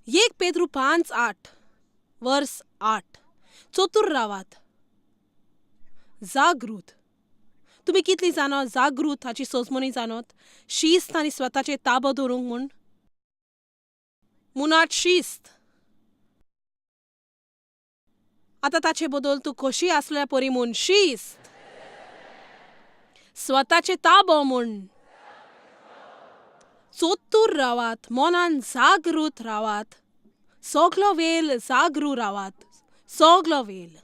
एक पेद्रू 5 8 वर्स 8. चतूर रावात, जागृत. तुमी कितली जाणो जागृत हाची सोजमणी जाणोत? शिस्त आनी स्वताचे ताबो दवरूंक म्हूण मुनाट शिस्त. आतां ताचे बदल तूं खोशी आसल्या परी म्हूण शिस्त, स्वताचे ताबो म्हूण. चतूर रावात, मनान जागृत रावात, सगलो वेल जागृ रावात, सगलो वेल.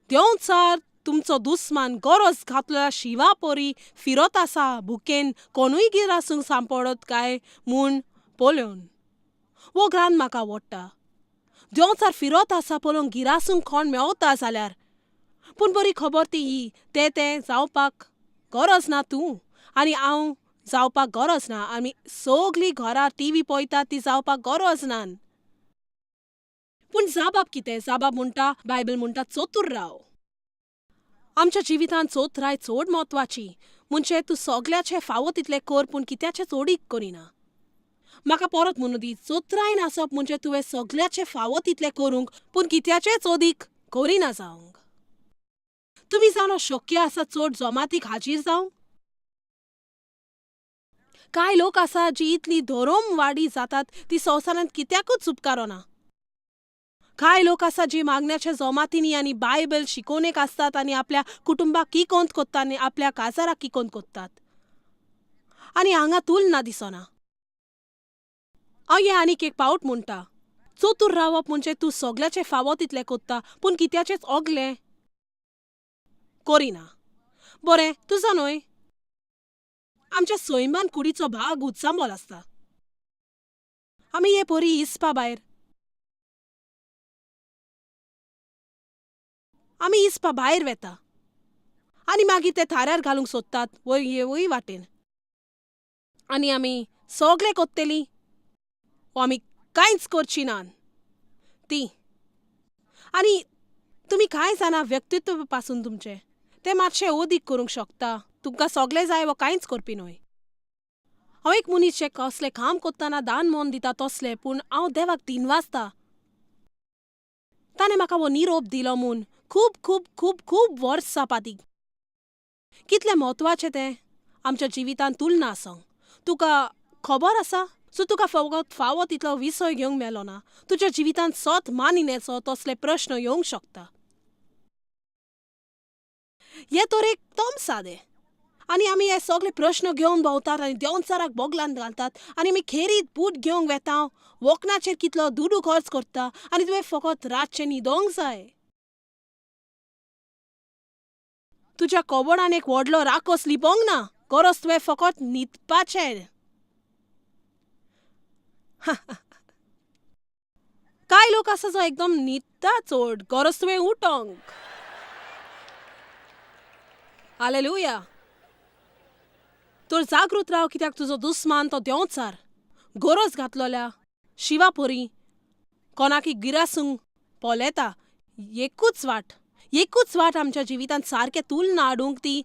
देंवचार तुमचो दुस्मान गरज घातल्या शिवा परी फिरत आसा, भुकेन कोणूय गिरासूंक सांपडत काय म्हूण पळोवन. हो ग्रांत म्हाका आवडटा. देंवचार फिरत आसा पळोवंक गिरासूंक कोण मेवता जाल्यार. पूण बरी खबर ती ही, तें तें जावपाक गरज ना तूं आनी हांव जावपाक गरज ना. आमी सगलीं घरा टीव्ही पळयतात ती जावपाक गरज ना. पूण जाबाब कितें? जाबाब म्हणटा, बायबल म्हणटा, चतूर राव. आमच्या जिवितांत चोतराय चड म्हत्वाची. म्हणजे तूं सगल्याचें फावो तितलें कर, पूण कित्याचें चडीक करिना. म्हाका परत म्हणू दी, चोतरायन आसप म्हणजे तुवें सगल्याचें फावो तितलें करूंक, पूण कित्याचें चोदीक करिना जावंक. तुमी जाणो शक्य आसा चड जमातीक हाजीर जावंक? कांय लोक आसा जी इतली धरोम वाडी जातात ती संवसारांत कित्याकूच उपकारना. कांय लोक आसा जी मागण्याच्या जमातींनी आनी बायबल शिकोवणेक आसतात आनी आपल्या कुटुंबाक किकोंत कोत्तात आनी आपल्या काजाराक किकोंत कोत्तात. आनी हांगा तुलना दिसना. हांव हें आनीक एक पावट म्हणटा, चतूर रावप म्हणजे तूं सगल्याचें फावो तितलें कोत्ता, पूण कित्याचेंच ओगलें करिना. बरें, तुजो न्हय, आमच्या सैमान कुडीचो भाग उचांबळ आसता. आमी हे परी हिसपा भायर, आमी हिसपा भायर वेता आनी मागीर ते थाऱ्यार घालूंक सोदतात वय येवय वाटेन. आनी आमी सगलें कोत्तलीं वो आमी कांयच करची नात ती. आनी तुमी कांय जाणा व्यक्तित्व पासून तुमचें तें मातशें अदीक करूंक शकता. तुमकां सगलें जाय वो कांयच करपी न्हय. हांव एक मनीस जे कसलें काम कोत्तना दान मन दिता तसलें, पूण हांव देवाक दिनवासता ताणें म्हाका हो निरोप दिलो म्हूण खूब खूब खूब खूब वर्सां पाती. कितलें म्हत्वाचें तें आमच्या जिवितांत तुलना आसोंक. तुका खबर आसा, सो तुका फकत फावो तितलो विसय घेवंक मेलो ना, तुज्या जिवितांत सत मानिनेचो तसले प्रश्न येवंक शकता. हे तर एकदम सादें. आनी आमी हे सगळे प्रश्न घेवन भोंवतात आनी देंवचाराक बोगलान घालतात आनी आमी खेरीत बूट घेवंक वेता, वखदाचेर कितलो दुडू खर्च करता आनी तुवें फकत रातचें न्हिदोंक जाय. तुज्या कबडान एक व्हडलो राकोस लिपोंक ना, गरज तुवें फकत न्हिदपाचें. कांय लोक आसा जो एकदम न्हिदता चड, गरज तुवें उठोंक. हालेलुया. तर जागृत राव, कित्याक तुजो दुस्मान तो देंवचार गरज घातलोल्या शिवा परी कोणाकी गिरासूंक पळयता. एकूच वाट, एकूच वाट आमच्या जिवितांत सारकें तुलना हाडूंक, ती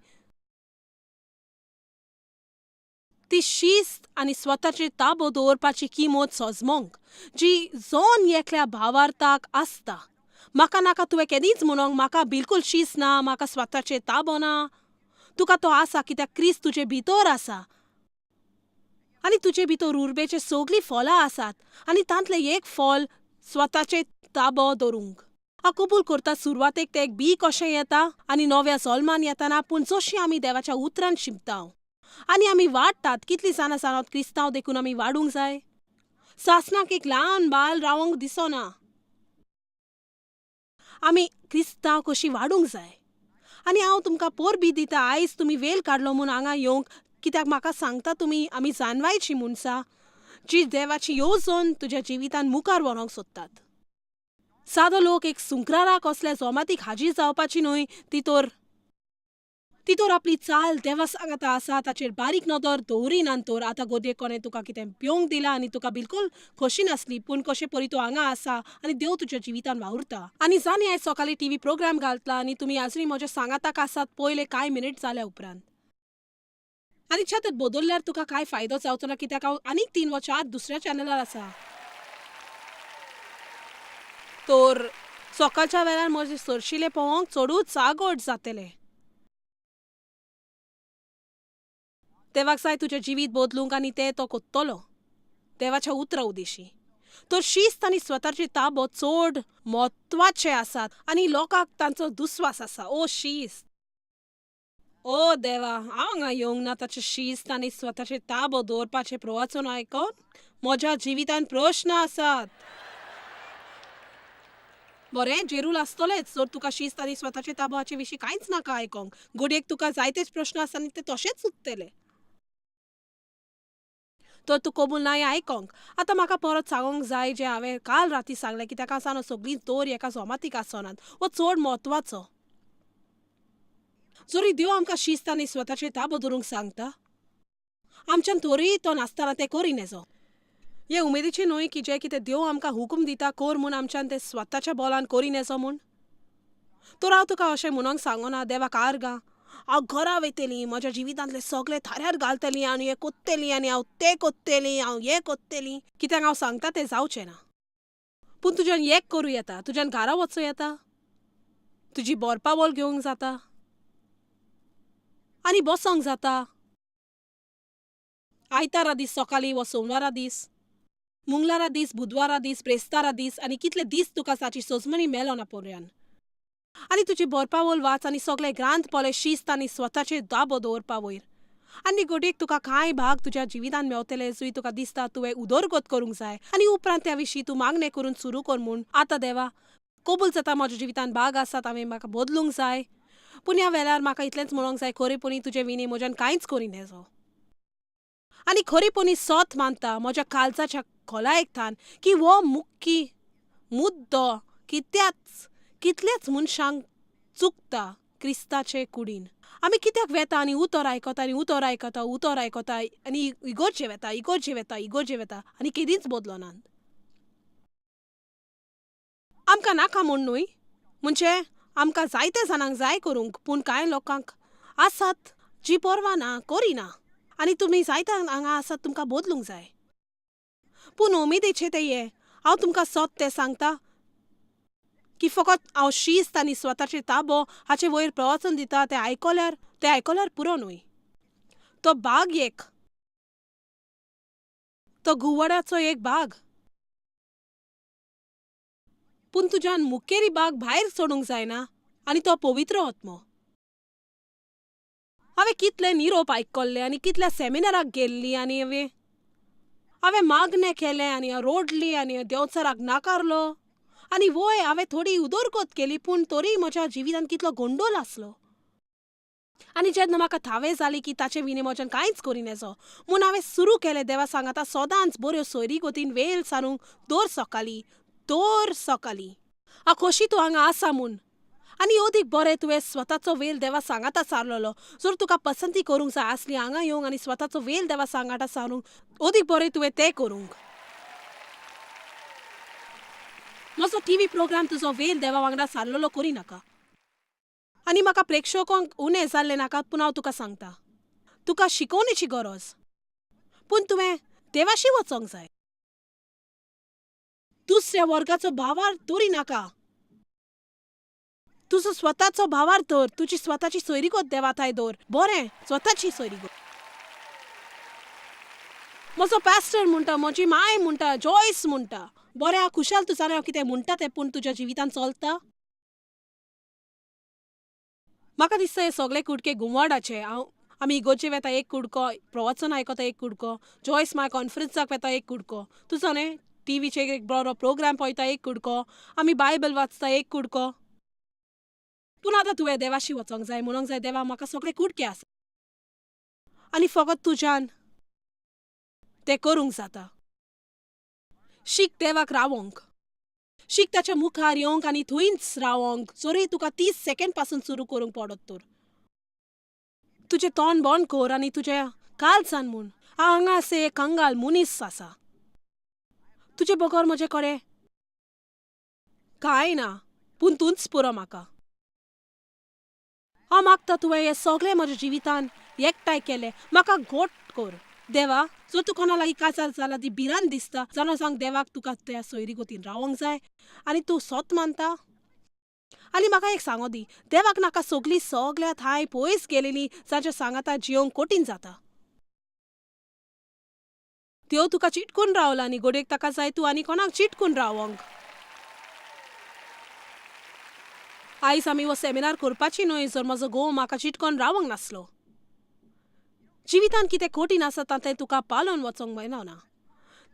ती शिस्त आनी स्वताचेर ताबो दवरपाची किंमत सोजमोंक जी जोन एकल्या भावार्थाक आसता. म्हाका नाका तुवें केदींच म्हणोंक म्हाका बिलकूल शिस्त ना, म्हाका स्वताचेर ताबो ना. तुका तो आसा कित्याक क्रिस्त तुजे भितर आसा आनी तुजे भितर उर्बेचे सगळीं फळां आसात आनी तांतलें एक फळ स्वताचेर ताबो दवरूंक. हांव कबूल करता, सुरवातेक तें एक बी कशें येता आनी नव्या जल्मान येताना, पूण जशीं आमी देवाच्या उतरान शिंपता आनी आमी वाडटात. कितलीं जाणां जाणात क्रिस्तांव देखून आमी वाडूंक जाय? सासणाक एक ल्हान बाल रावंक दिसना. आमी क्रिस्तांव कशीं वाडूंक जाय. आनी हांव तुमकां परबी दिता, आयज तुमी वेळ काडलो म्हूण हांगा येवंक, कित्याक म्हाका सांगता तुमी आमी जानवायची मनशां जी देवाची येवजण तुज्या जिवितांत मुखार व्हरूंक सोदतात. सादो लोक एक सुंक्राराक असल्या जमातीक हाजीर जावपाची न्हय, ती तर आपली चाल देवा सांगाता आसा ताचेर बारीक नदर दवरिनान. तर आतां गोदये कोणें तुका कितें पिवंक दिलां आनी तुका बिलकूल खोशी नासली, पूण कशें परी तूं हांगा आसा आनी देव तुज्या जिवितान वावुरता. आनी जाणी आयज सकाळीं टीव्ही प्रोग्राम घालतला आनी तुमी आजूनय म्हज्या सांगाताक आसात पयले कांय मिनीट जाल्या उपरांत. आनी छातत बदलल्यार तुका कांय फायदो जावचो ना, कित्याक हांव आनीक 3 वा 4 दुसऱ्या चॅनलार आसा. तर सकाळच्या वेळार म्हजे सरशिले पळोवंक चडूच आगोट जातले. देवाक जाय तुजें जिवीत बदलूंक आनी तें तो कोत्तलो देवाच्या उतरा उदेशी. तर शिस्त आनी स्वताची ताबो चड म्हत्वाचे आसात आनी लोकांक तांचो दुस्वास आसा. ओ शिस्त, ओ देवा, हांव हांगा येवंक ना ताचें शिस्त आनी स्वताचे ताबो दवरपाचें प्रवचन आयकोन म्हज्या जिवितान प्रश्न आसात. बरें जेरूल आसतलेंच जर तुका शिस्त आनी स्वताचे ताबो हाचे विशीं कांयच नाका आयकोंक. घडयेक तुका जायतेच प्रश्न आसा आनी ते तशेंच उरतले. तर तूं कबूल ना हें आयकोंक. आतां म्हाका परत सांगूंक जाय जें हांवें काल राती सांगलें, कित्याक आसा सगळीं दर एका जोमातीक आसनात. हो चड म्हत्वाचो. जरी देव आमकां शिस्त आनी स्वताचे ताबो दवरूंक सांगता, आमच्यान तरीय तो नासतना तें करिनेजो. हें उमेदीचें न्हय की जें कितें देव आमकां हुकूम दिता कर म्हूण आमच्यान तें स्वताच्या बोलान करिनेजो म्हूण. तर हांव तुका अशें म्हणूंक सांगना देवाक आर्गां हांव घरा वयतली, म्हज्या जिवितांतले सगळे थाऱ्यार घालतली आनी हें कोत्तली आनी हांव तें कोत्तली, हांव हें कोत्तली. कित्याक हांव सांगता तें जावचें ना. पूण तुज्यान एक करूं येता, तुज्यान घरा वचूं येता, तुजी बरपावळ घेवंक जाता आनी बसोंक जाता. आयतारा दीस सकाळीं वा सोमवारा दीस, मंगळारा दीस, बुधवारा दीस, ब्रेस्तारा दीस आनी कितले दीस तुका ताची सजमणी मेलो ना पर्यान. आनी तुजी बरपावळ वाच आनी सगळे ग्रांत पळय शिस्त आनी स्वताचेर दाबो दवरपा वयर. आनी घडयेक तुका कांय भाग तुज्या जिवितांत मेवतले जंय तुका दिसता तुवें उदरगत करूंक जाय आनी उपरांत त्या विशीं तूं मागणें करून सुरू कर म्हूण. आतां देवा, कबूल जाता म्हज्या जिवितांत भाग आसात हांवें म्हाका बदलूंक जाय, पूण ह्या वेळार म्हाका इतलेंच म्हणूंक जाय, खरेपणी तुजे विणी म्हज्यान कांयच करिनेजो. आनी खरेपणी सत मानता म्हज्या काळजाच्या खोलायेक की हो मुख्य मुद्दो कित्याच कितल्याच मनशांक चुकता क्रिस्ताचे कुडीन. आमी कित्याक वेता आनी उतर आयकता आनी उतर आयकता उतर आयकता आनी इगोर्जे वेता इगोर्जे वेता इगोर्जे वेता आनी केदींच बदलनात. आमकां नाका म्हूण न्हय, म्हणजे आमकां जायते जाणांक जाय करूंक, पूण कांय लोकांक आसात जी पर्वा ना करिना आनी तुमी जायते हांगा आसात तुमकां बदलूंक जाय. पूण उमेदीचें तें हें, हांव तुमकां सत तें सांगता की फकत हांव शिस्त आनी स्वताचे ताबो हाचे वयर प्रवचन दिता तें आयकल्यार पुरो न्हय. तो भाग एक, तो घुंवडाचो एक भाग, पूण तुज्यान मुखेली भाग भायर सोडूंक जायना आनी तो पवित्र आत्मो. हांवें कितले निरोप आयकल्ले आनी कितल्या सेमिनाराक गेल्ली आनी हांवें मागणें केलें आनी रोडली आनी देंवचाराक नाकारलो आनी वय हांवें थोडी उदरगत केली, पूण तरी म्हज्या जिवितांत कितलो गोंदोल आसलो. आनी जेन्ना म्हाका थावें जाली की ताचे विणे म्हज्यान कांयच करिनेजो म्हूण हांवें सुरू केलें देवा सांगाता सदांच बऱ्यो सोयरी गतीन वेळ सारूंक दर सकाळीं दर सकाळीं. हांव खोशी तूं हांगा आसा म्हूण आनी अदीक बरें तुवें स्वताचो वेळ देवा सांगाता सारलेलो. जर तुका पसंती करूंक जाय आसली हांगा येवंक आनी स्वताचो वेळ देवा सांगाता सारूंक, अदीक बरें तुवें तें करूंक. म्हजो टीव्ही प्रोग्राम तुजो वेळ देवा वांगडा सारलेलो करिनाका. आनी म्हाका प्रेक्षकांक उणें जाल्लें नाका, पूण हांव तुका सांगता तुका शिकोवणेची गरज, पूण तुवें देवाशी वचोंक जाय. दुसऱ्या वर्गाचो भावार दवरिनाका, तुजो स्वताचो भावार दवर, तुजी स्वताची सोयरीगत देवाताय दवर. बरें, स्वताची सोयरीगत. म्हजो पास्टर म्हणटा, म्हजी माय म्हणटा, जॉयस म्हणटा, बरें हांव खुशाल तूं जाल्यार हांव कितें म्हणटा तें, पूण तुज्या जिवितांत चलता. म्हाका दिसता हे सगळे कुडके घुमवाडाचे. हांव आमी इगोर्जे वेता एक कुडको, प्रवचन आयकता एक कुडको, जॉयस माय कॉन्फरन्साक वेता एक कुडको, तूं जाणें टीव्हीचेर एक बरो प्रोग्राम पळयता एक कुडको, आमी बायबल वाचता एक कुडको. पूण आतां तुवें देवाशी वचोंक जाय, म्हणूंक जाय देवा म्हाका सगळे कुडके आसा आनी फकत तुज्यान तें करूंक जाता. शीक देवाक रावोंक, शीक ताच्या मुखार येवंक आनी थंयच रावोंक, जरी तुका 30 सेकंड पासून सुरू करूंक पडत तर. तुजें तोंड बंद कर आनी तुज्या काळजान म्हूण हांव हांगा आसा एक कंगाल मनीस आसा, तुजे बगर म्हजे कडेन कांय ना, पूण तूंच पुरो म्हाका. हांव मागता तुवें हें सगळें म्हज्या जिवितान एकठांय केलें, म्हाका घट कर देवा. जर तूं कोणा लागीं काजार जाला ती भिरांत दिसता, जाणा जावंक देवाक तुका त्या सोयरी गोतीन रावंक जाय आनी तूं सोत मानता. आनी म्हाका एक सांगो दी, देवाक नाका सगलीं सगल्या थांय पयस गेलेलीं जांच्या सांगाता जियोंक कठीण जाता. देव तुका चिटकून रावला आनी घडयेक ताका जाय तूं आनी कोणाक चिटकून रावंक. आयज आमी हो सेमिनार करपाची न्हय जर म्हजो घोव म्हाका चिटकोन रावंक नासलो. जिवितान कितें कठीण आसा तांतलें तुका पालोवन वचोंक मेळना.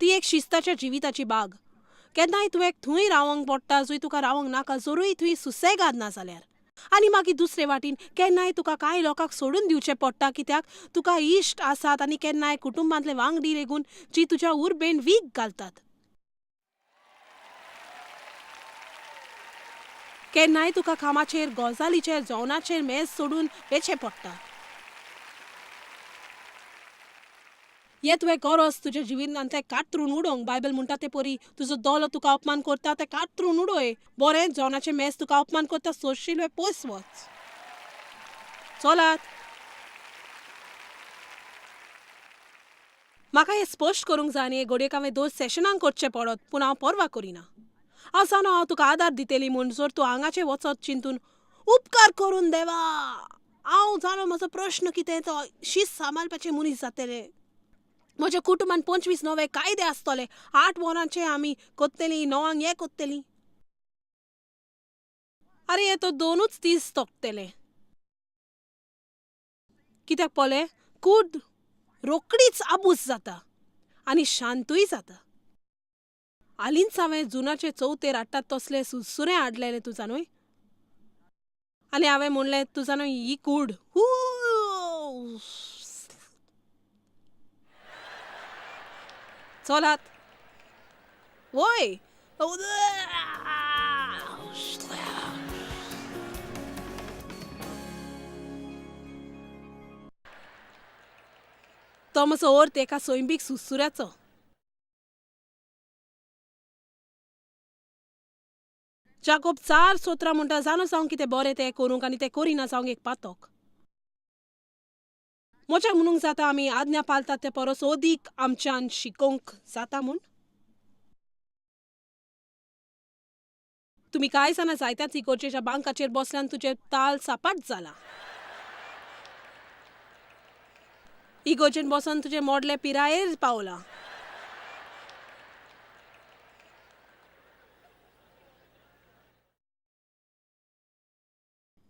ती एक शिस्ताच्या जिविताची बाग. केन्नाय तुवें थंय रावंक पडटा जंय तुका रावंक नाका, जरूय थंय सुसेगाद ना जाल्यार. आनी मागीर दुसरे वाटेन केन्नाय तुका कांय लोकांक सोडून दिवचें पडटा, कित्याक तुका इश्ट आसात आनी केन्नाय कुटुंबांतले वांगडी लेगून जी तुज्या उर्बेन वीख घालतात. केन्नाय तुका कामाचेर, गजालीचेर, जेवणाचेर मेज सोडून वेचें पडटा. हें तुवें गरज तुज्या जिवितांतलें कातरून उडोवंक. बायबल म्हणटा ते परी तुजो दोलो तुका अपमान करता तें कातरून उडय. बरें जेवणाचें मेज तुका अपमान करता सोंशील पयस वच. चलात. म्हाका हें स्पश्ट करूंक जाय आनी घडयेक हांवें 2 सेशनांक करचें पडत, पूण हांव पर्वा करिना. हांव जाणा हांव तुका आदार दितली म्हूण जर तूं हांगाचें वचत चिंतून उपकार करून देवा. हांव जाणा म्हजो प्रश्न कितें तो शीत सांबाळपाचें मनीस जातलें. म्हज्या कुटुंबान 25 नवे कायदे आसतले. 8 वरांचे आमी कोत्तली, 9 हें कोत्तली. आरे हे तो 2 दीस तोकतले. कित्याक पळय कूड रोकडीच आबूज जाता आनी शांतूय जाता. हालींच हांवें जुनाचे चवथेर हाडटात तसले सुरसुरें हाडलेलें तुजा न्हय, आनी हांवें म्हणलें तुजा न्हय ही कूड हू. चलात वय. तो म्हजो अर्थ एका सैमीक सुरसुऱ्याचो. जाकोब 4:17 म्हणटा, जाणो जावंक कितें बरें तें करूंक आनी तें करिना जावंक एक पातक. म्हज्याक म्हणूंक जाता आमी आज्ञा पाळटात ते परस अदीक आमच्यान शिकोवंक जाता म्हूण. तुमी कांय जाणां जायत्याच इगर्जेच्या बांकाचेर बसल्यान तुजें ताल सपाट जाला. इगर्जेन बसून तुजें मोडले पिरायेर पावलां.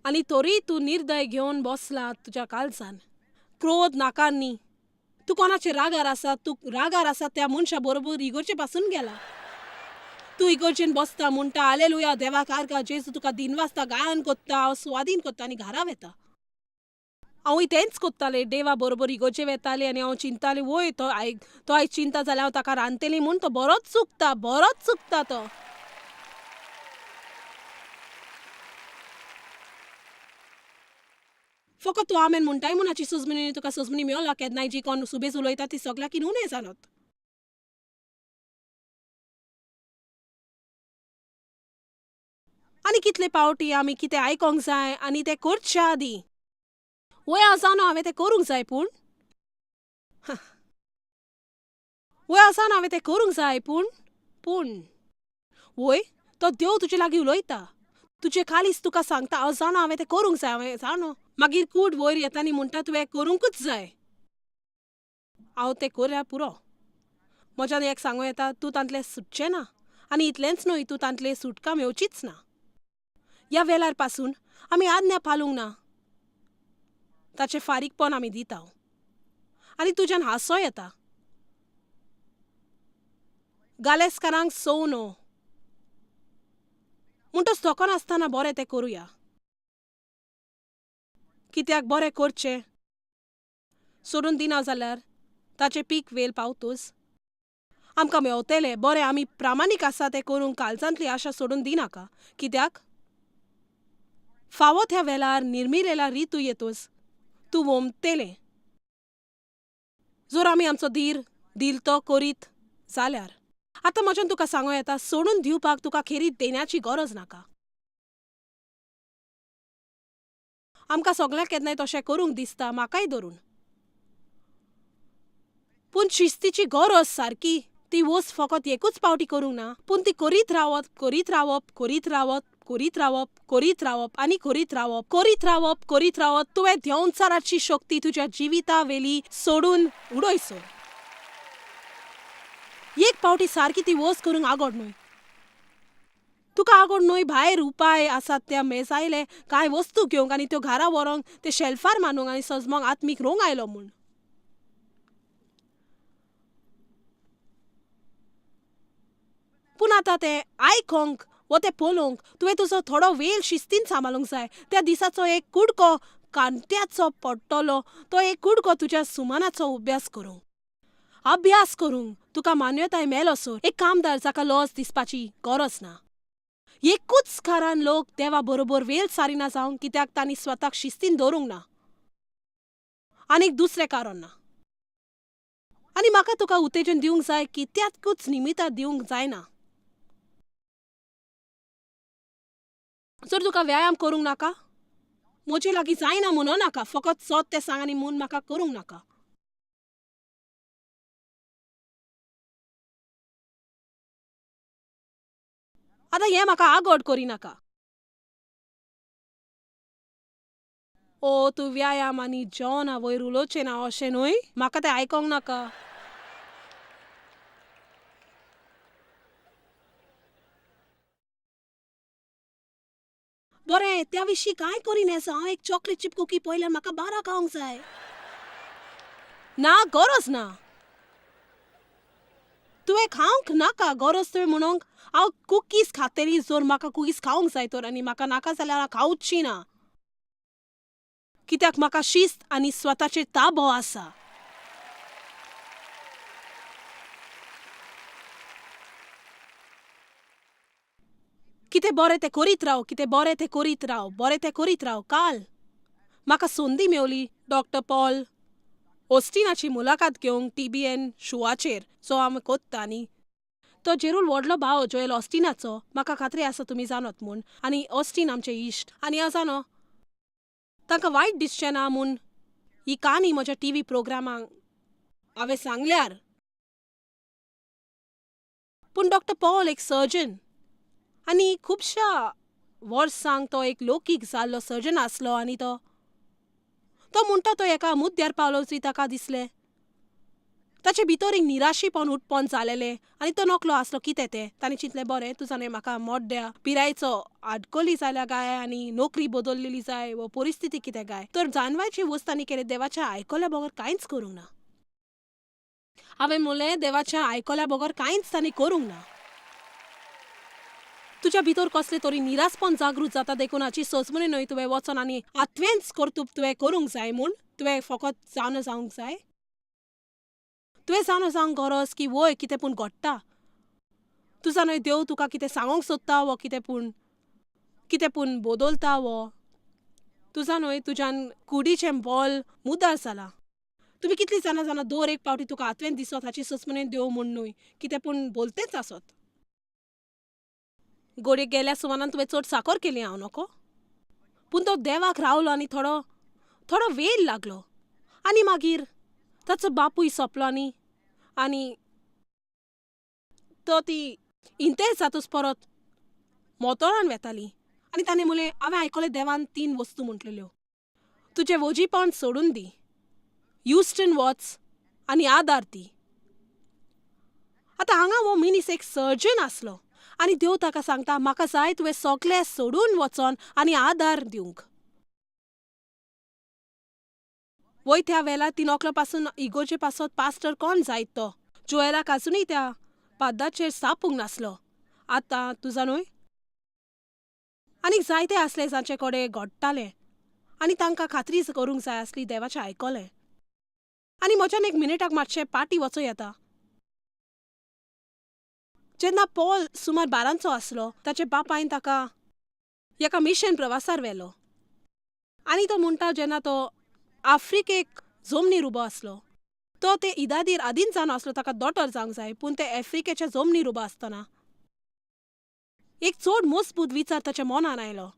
आनी तरी तूं निर्दय घेवन बसला तुज्या काळजान. क्रोध नाकारनी. तूं कोणाचेर रागार आसा, तूं रागार आसा त्या मनशा बरोबर इगर्जे पासून गेला. तूं इगर्जेन बसता म्हणटा हालेलुया देवाक आर्गां जेजू तुका दिनवासता, गायन कोत्ता, हांव सुवादीन कोत्ता आनी घरा वेता. हांवूय तेंच कोत्तालें, देवा बरोबर इगर्जे वेतालें आनी हांव चिंतालें वय तो आयज चिंता जाल्यार हांव ताका रांदतलें म्हूण. तो बरोच चुकता, बरोच चुकता तो. फकत तूं आमेन म्हणटाय म्हूण सजमणी तुका सजमणी मेवला. केन्नाय जी कोण सुबेज उलयता ती सगल्याक उणें जाणत. आनी कितले पावटी आमी कितें आयकोंक जाय आनी तें करच्या आदीं वय हांव जाणो हांवें तें करूंक जाय, पूण वय हांव जाणो हांवें तें करूंक जाय, पूण पूण वय तो देव तुजे लागीं उलयता, तुजे कालीस तुका सांगता हांव जाणो हांवें तें करूंक जाय, हांवें जाणो. मागीर कूड वयर येता न्ही म्हणटा तुवें करूंकूच जाय. हांव तें करया पुरो. म्हज्यान एक सांगू येता, तूं तांतलें सुटचें ना आनी इतलेंच न्हय तूं तांतलें सुटका मेवचीच ना. ह्या वेळार पासून आमी आज्ञा पालूंक ना ताचें फारीकपण आमी दिता आनी तुज्यान हांसो येता. गालेस्कारांक सोव न्हू म्हणटच थकनासतना बरें तें करुया. कित्याक बरें करचें सोडून दिना जाल्यार ताचें पीक वेल पावतूच आमकां मेवतलें. बरें आमी प्रामाणीक आसा तें करूंक काळजांतली आशा सोडून दिनाका, कित्याक फावो त्या वेळार निर्मिलेला रितू येतूच तूं वोमतेलें. जर आमी आमचो धीर दिल तो करीत जाल्यार आतां म्हज्यान तुका सांगू येता, सोडून दिवपाक तुका खेरीत देण्याची गरज नाका. आमकां सगळ्यांक केन्नाय तशें करूंक दिसता, म्हाकाय धरून. पूण शिस्तीची गरज सारकी ती वस्त फकत एकूच पावटी करूंक ना, पूण ती करीत रावत, करीत रावप, करीत रावत, करीत रावप, करीत रावप आनी करीत रावप, करीत रावप, करीत रावत. तुवें देंवचाराची शक्ती तुज्या जिविता वेली सोडून उडयसर. एक पावटी सारकी ती वस्त करूंक आगोड न्हय. तुका आगोड न्हय भायर उपाय आसात त्या मेजायले कांय वस्तू घेवंक आनी त्यो घरा व्हरोंक, ते शेल्फार मानूंक आनी सजमोंक आत्मीक रोंग आयलो म्हूण. पूण आतां तें आयकोंक वो तें पळोवंक तुवें तुजो थोडो वेळ शिस्तीन सांबाळूंक जाय. त्या दिसाचो एक कुडको कांट्याचो पडटलो, तो एक कुडको तुज्या सुमानाचो अभ्यास करूंक, अभ्यास करूंक तुका मान्यताय मेलो सर. एक कामदार जाका लॉस दिसपाची गरज ना. एकूच कारण लोक देवा बरोबर वेळ सारिना जावंक, कित्याक तांणी स्वताक शिस्तीन दवरूंक ना, आनीक दुसरें कारण ना. आनी म्हाका तुका उत्तेजन दिवंक जाय की त्याकूच निमित्तां दिवंक जायना. जर तुका व्यायाम करूंक नाका, म्हजे लागीं जायना म्हणो नाका, फकत सोद तें सांग आनी म्हूण म्हाका करूंक नाका. आतां हें म्हाका आगोड करिनाका. ओ तूं व्यायाम आनी जेवणा वयर उलोवचें ना अशें न्हय, म्हाका तें आयकोंक नाका. बरें, त्या विशीं कांय करिनासो. हांव एक चॉकलेट चिप कुकी पळयल्यार म्हाका बारा खावंक जाय. ना, गरज ना. तुवें खावंक नाका, गरज तुवें म्हणूंक हांव कुकीज खातली जर म्हाका कुकीज खावंक जाय तर, आनी म्हाका नाका जाल्यार हांव खावची ना, कित्याक म्हाका शिस्त आनी स्वताचेर ताबो आसा. कितें बरें तें करीत राव, कितें बरें तें करीत राव, बरें तें करीत राव. काल म्हाका संदी मेवली डॉक्टर पॉल ओस्टिनाची मुलाखत घेवंक TBN शोवाचेर, जो आमी कोत्ता. आनी तो जेरूल व्हडलो भाव जोएल ऑस्टिनाचो, म्हाका खात्री आसा तुमी जाणत म्हूण. आनी ऑस्टीन आमचे इश्ट, आनी हांव जाणो तांकां वायट दिसचें ना म्हूण ही काणी म्हज्या TV प्रोग्रामांक हांवें सांगल्यार. पूण डॉक्टर पॉल एक सर्जन आनी खुबश्या वर्सांक तो एक लोकीक जाल्लो सर्जन आसलो. आनी तो तो म्हणटा तो एका मुद्द्यार पावलो जी ताका दिसलें ताचे भितर एक निराशीपण उत्पन्न जालेलें आनी तो नकलो आसलो कितें तें. ताणें चिंतलें, बरें तुजा न्हय म्हाका मोड्ड्या पिरायेचो आडकली जाल्या काय आनी नोकरी बदललेली जाय वो परिस्थिती कितें काय, तर जानवायची वस्त तांणी केलें देवाच्या आयकल्या बगर कांयच करूंक ना. हांवें म्हणलें देवाच्या आयकल्या बगर कांयच तांणी करूंक ना. तुज्या भितर कसलें तरी निरासपण जागृत जाता, देखून हाची सोजमणी न्हय तुवें वचोन आनी आत्वेंच कर्तुब तुवें करूंक जाय म्हूण तुवें फकत जाणा जावंक जाय. तुवें जाणा जावंक गरज की वय कितें पूण घडटा. तुजा न्हय देव तुका कितें सांगूंक सोदता वो कितें पूण बदलता वो तुजा न्हय तुज्यान कुडीचें बॉल मुदार जालां. तुमी कितलीं जाणां जाणां दर एक पावटी तुका आत्वेन दिसत हाची सोजमणी देव म्हूण न्हय, कितें पूण बोलतेंच आसत. गोडये गेल्या सुमानान तुवें चड साकर केली हांव नको. पूण तो देवाक रावलो आनी थोडो थोडो वेळ लागलो आनी मागीर ताचो बापूय सोंपलो आनी आनी तो ती इंतेर जातूच परत मोतोरान वेताली. आनी ताणें म्हणलें, हांवें आयकलें देवान 3 वस्तू म्हटलेल्यो, तुजें वजीपण सोडून दी, ह्युस्टन वच आनी आदार दी. आतां हांगा हो मनीस एक सर्जन आसलो आनी देव ताका सांगता, म्हाका जाय तुवें सगळें सोडून वचोन आनी आदार दिवंक. वय त्या वेळार ती नोकलो पासून इगोजे पासत पास्टर कोण जायत तो जोएलाक आजुनूय त्या पादाचेर सापूंक नासलो. आतां तुजा न्हय आनीक जायते आसले जांचे कडेन घडटालें आनी तांकां खात्री करूंक जाय आसली देवाचें आयकलें. आनी म्हज्यान एक मिनिटाक मातशें पाटी वचों येता. जेन्ना पॉल सुमार 12 आसलो, ताचे बापायन ताका एका मिशन प्रवासार व्हेलो. आनी तो म्हणटा जेन्ना तो आफ्रिकेक जमनीर उबो आसलो, तो ते इदादीर आदींच जावन आसलो ताका दोतोर जावंक जाय, पूण ते आफ्रिकेच्या जमनीर उबो आसतना एक चड मजबूत विचार ताच्या मनान आयलो,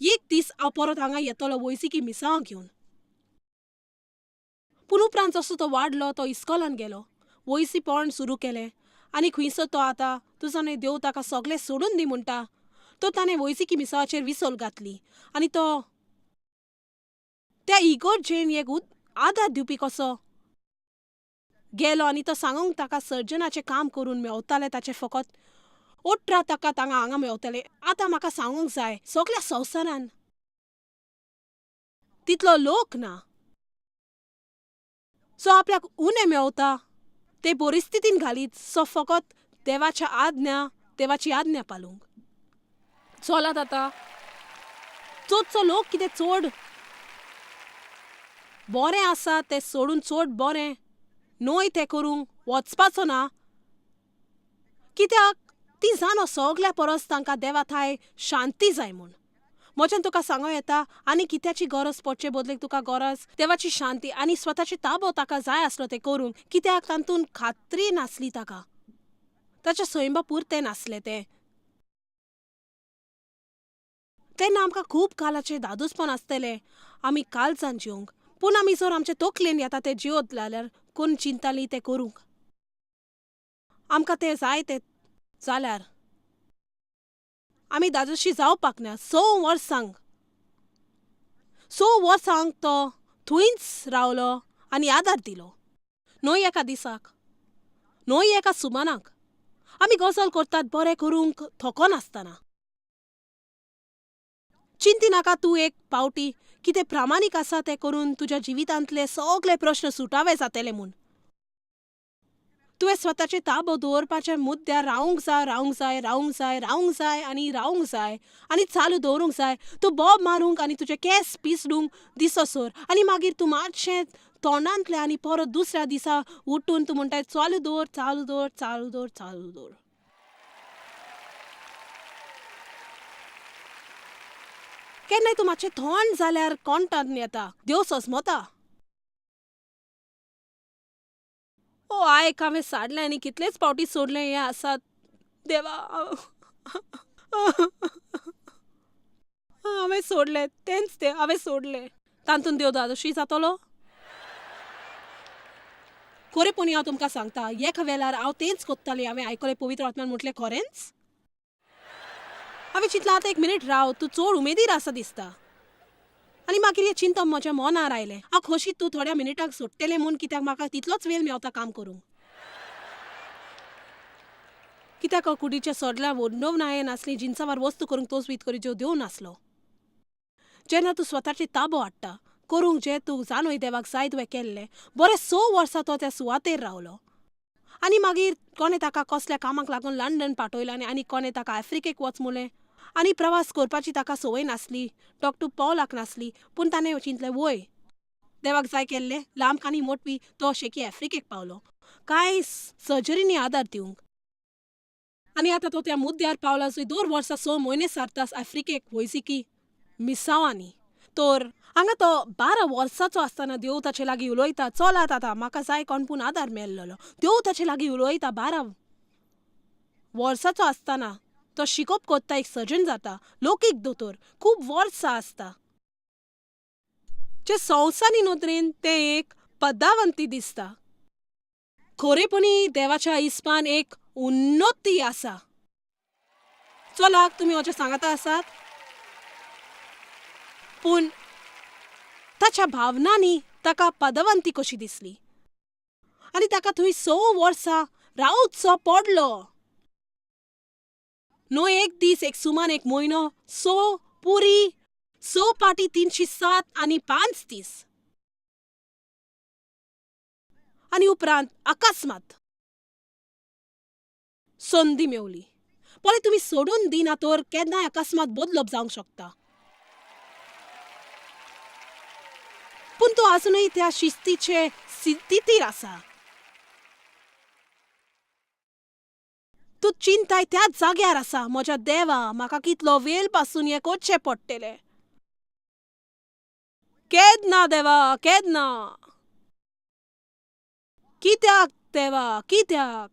एक दीस हांव परत हांगा येतलो वैजकी मिसांव घेवन. पूण उपरांत जसो तो वाडलो तो इस्कोलान गेलो, वयसीपण सुरू केलें आनी खुंयसो तो आतां तुजो न्हय देव ताका सगळें सोडून दी म्हणटा तो ताणें वैजकी मिसावाचेर विसोल घातली आनी तो त्या इगोर्जेन एक आदार दिवपी कसो गेलो आनी तो सांगूंक ताका सर्जनाचें काम करून मेवतालें ताचें फकत 18 ताका तांगा हांगा मेवतालें. आतां म्हाका सांगूंक जाय सगल्या संवसारान तितलो लोक ना सो आपल्याक उणें मेवता ते परिस्थितीन घालीत सो फकत देवाच्या आज्ञा देवाची आज्ञा पालूंक. चलात आतां चडसो लोक कितें चड बरें आसा तें सोडून चड बरें न्हय तें करूंक वचपाचो ना, कित्याक ती जाणो सगल्या परस तांकां देवा थाय शांती जाय म्हूण. म्हज्यान तुका सांगूं येता आनी कित्याची गरज पडचे बदलेक तुका गरज देवाची शांती आनी स्वताची ताबो ताका जाय आसलो तें करूंक, कित्याक तातूंत खात्री नासली ताका, ताच्या सैमा पुरतें नासलें तें. तेन्ना आमकां खूब कालाचें दादूसपण आसतलें आमी कालच्यान जिवंक, पूण आमी जर आमचे तकलेन येता तें जिवत जाल्यार कोण चिंताली तें करूंक आमकां तें जाय तें जाल्यार आमी दादोशी जावपाक ना. 6 वर्सांक 6 वर्सांक तो थंयच रावलो आनी आदार दिलो, न्हय एका दिसाक न्हय एका सुमानाक. आमी गजाल करतात बरें करूंक थकनासतना. चिंती नाका तूं एक पावटी कितें प्रामाणीक आसा तें करून तुज्या जिवितांतले सगळे प्रश्न सुटावे जातले म्हूण. तुवें स्वताचे ताबो दवरपाच्या मुद्द्यार रावंक जाय रावंक जाय रावंक जाय रावंक जाय आनी रावंक जाय आनी चालू दवरूंक जाय. तूं बोब मारूंक आनी तुजे केंस पिसडूंक दिसोसर आनी मागीर तूं मातशें तोंडांतलें आनी परत दुसऱ्या दिसा उठून तूं म्हणटाय चालू दवर चालू दवर चालू दवर चालू दवर. केन्नाय तूं मातशें थंड जाल्यार कोणटान येता देव सजमता. ओ आयक, हांवें साडलें आनी कितलेच पावटी सोडलें हें आसात देवा, हांवें सोडलें तेंच तें हांवें सोडलें. तातूंत देव दादोशी जातलो? खरेपणी हांव तुमकां सांगता, एका वेळार हांव तेंच कोत्तालें. हांवें आयकलें पवित्र आत्म्यान म्हटलें खरेंच. हांवें चिंतलां आतां एक मिनीट राव, तूं चड उमेदीर आसा दिसता. आनी मागीर हें चिंतप म्हज्या मनार आयलें, हांव खोशी तूं थोड्या मिनिटांक सोडटलें म्हूण, कित्याक म्हाका तितलोच वेळ मेवता काम करूंक. कित्याक कुडीच्या सोडल्या वडोवन नासली जिन्सावार वस्तू करूंक तोच करी ज्यो देव नासलो. जेन्ना तूं स्वताची ताबो हाडटा करूंक जें तूं जाणूय देवाक जाय तुवें केल्लें बरें. 6 वर्सां तो त्या सुवातेर रावलो आनी मागीर कोणें ताका कसल्या कामाक लागून लंडन पाठयलो आनी कोणें ताका आफ्रिकेक वच म्हणलें आनी प्रवास करपाची ताका संवय नासली, डॉक्टर पॉलाक नासली, पूण ताणें चिंतलें वय देवाक जाय केल्लें. लांब कानी मोटवी तो शेकी आफ्रिकेक पावलो कांय सर्जरींनी आदार दिवंक. आनी आतां तो त्या मुद्द्यार पावला जंय दर वर्सा 6 म्हयने सारता आफ्रिकेक वैजकी मिसावांनी. तर हांगा तो 12 वर्साचो आसतना देव ताचे लागीं उलयता, चलात आतां म्हाका जाय कोण पूण आदार मेळ्ळो. देव ताचे लागीं उलयता 12 वर्साचो आसतना तो शिकोप कोत्ता, एक सर्जन जाता, लोकीक दोतोर, खूब वर्सां आसता. जे संवसारी नदरेन तें एक पदावंती दिसता, खरेपणी देवाच्या हिसपान एक उन्नती आसा. चलाक तुमी म्हज्या सांगाता आसात, पूण ताच्या भावनांनी ताका पदवंती कशी दिसली आनी ताका थंय 6 वर्सां रावचो पडलो. न्हय एक दीस, एक सुमान, एक म्हयनो, 6 पुरी 6 पाटी 307 आनी 5 दीस. आनी उपरांत अकस्मात संदी मेवली. पळय तुमी सोडून दिना तर केन्नाय अकस्मात बदलप जावंक शकता, पूण तो आजुनूय त्या शिस्तीचे स्थितीर आसा. तूं चिंताय त्याच जाग्यार आसा, म्हज्या देवा म्हाका कितलो वेळ पासून हें करचें पडटलें, केन्ना देवा केन्ना, कित्याक देवा कित्याक.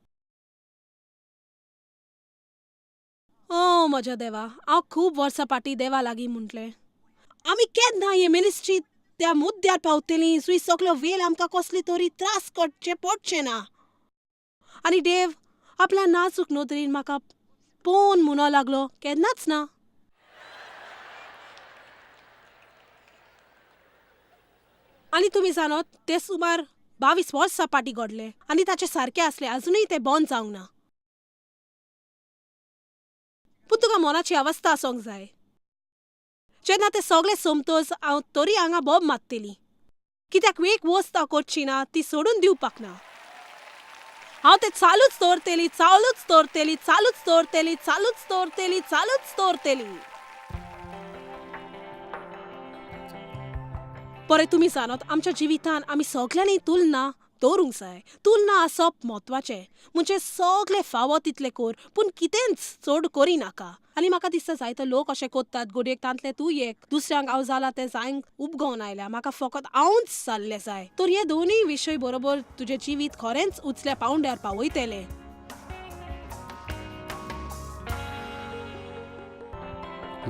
ओ म्हज्या देवा, हांव खूब वर्सां फाटीं देवा लागीं म्हटलें आमी केन्ना हे मिनिस्ट्रीत त्या मुद्द्यार पावतलीं जुंय सगलो वेळ आमकां कसली तरी त्रास करचे पडचे ना. आनी देव आपल्या नाजूक नदरेन म्हाका पळोवन म्हणूंक लागलो, केन्नाच ना. आनी तुमी जाणत, तें सुमार 22 वर्सां फाटीं घडलें आनी ताचें सारकें आसलें, अजुनूय तें बंद जावंक ना. पूण तुका मनाची अवस्था आसूंक जाय. जेन्ना तें सगळें सोंपतच हांव तरी हांगा बोब मारतली. कित्याक एक वस्त हांव करची ना ती सोडून दिवपाक ना. हांव तें चालूच दवरतली, चालूच दवरतली, चालूच दवरतली, चालूच दवरतली, चालूच दवरतली. बरें तुमी जाणात, आमच्या जिवितांत आमी सगल्यांनी तुलना दवरूंक जाय. तुलना आसप म्हत्वाचें. म्हणजे सगलें फावो तितलें कर, पूण कितेंच चड करिनाका. आनी म्हाका दिसता जायते लोक अशें करतात, घडयेक तांतलें तूं एक. दुसऱ्यांक हांव जालां तें जायंक उपगोवन आयल्या, म्हाका फकत हांवूच जाल्लें जाय. तर हे दोनूय विशय बरोबर तुजें जिवीत खरेंच उचल्या पावंड्यार पावयतलें.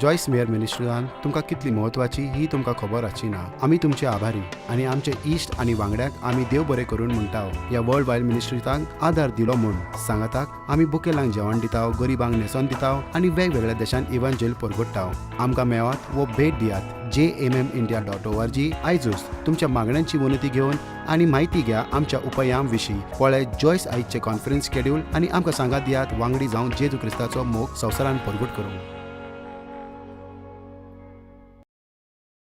जॉयस मेयर मिनिस्ट्रीन तुमकां कितली म्हत्वाची ही तुमकां खबर आसची ना. आमी तुमचे आभारी आनी आमचे इश्ट आनी वांगड्यांक आमी देव बरें करून म्हणटा ह्या वर्ल्ड वायड मिनिस्ट्रीतांक आदार दिलो म्हूण. सांगाताक आमी बुकेलांक जेवण दिता, गरिबांक न्हेसोन दिता आनी वेगवेगळ्या देशांत इव्हांजेल परगट्टा. आमकां मेळात वो भेट दियात jmmindia.org. आयजूच तुमच्या मागण्यांची विनंती घेवन आनी म्हायती घ्या आमच्या उपायां विशीं. पळय जॉयस आयजचें कॉन्फरन्स शेड्यूल आनी आमकां सांगात दियात वांगडी जावन जेजू क्रिस्ताचो मोग संवसारान परगट करूंक.